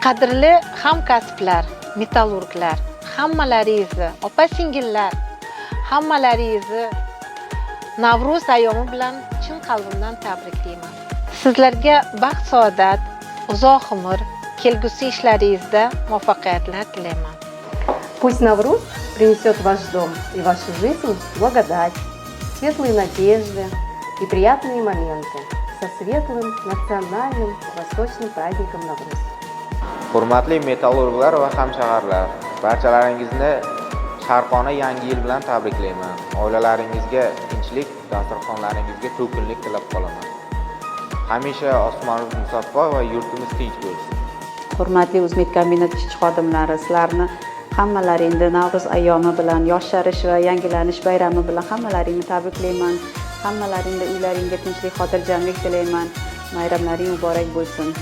Qadrli hamkasblar, metallurglar, hammalaringizni, opa singillar, hammalaringizni Navro'z ayyomi bilan chin qalbimdan tabriklayman. Sizlarga baxt, saodat, uzoq umr, kelgusi ishlaringizda muvaffaqiyatlar tilayman. Пусть Навруз принесет в ваш дом и вашу жизнь благодать, светлые надежды и приятные моменты. Со светлым национальным восточным праздником Навруз! Hurmatli metallurglar va hamshaharlar, barchalaringizni sharqona Yangi yil bilan tabriklayman. Oilalaringizga tinchlik, dasturxonlaringizga to'kinlik tilab qolaman. Hamisha osmonimiz musaffo va yurtimiz tinch bo'lsin. Hurmatli O'zmetkombinat ishchi xodimlari, sizlarni hammalaringni Navro'z ayyomi bilan, yosharish va yangilanish bayrami bilan hammalaringni tabriklayman. Hammalaringni uylaringga tinchlik, xotirjamlik tilayman. Bayramlaring muborak bo'lsin.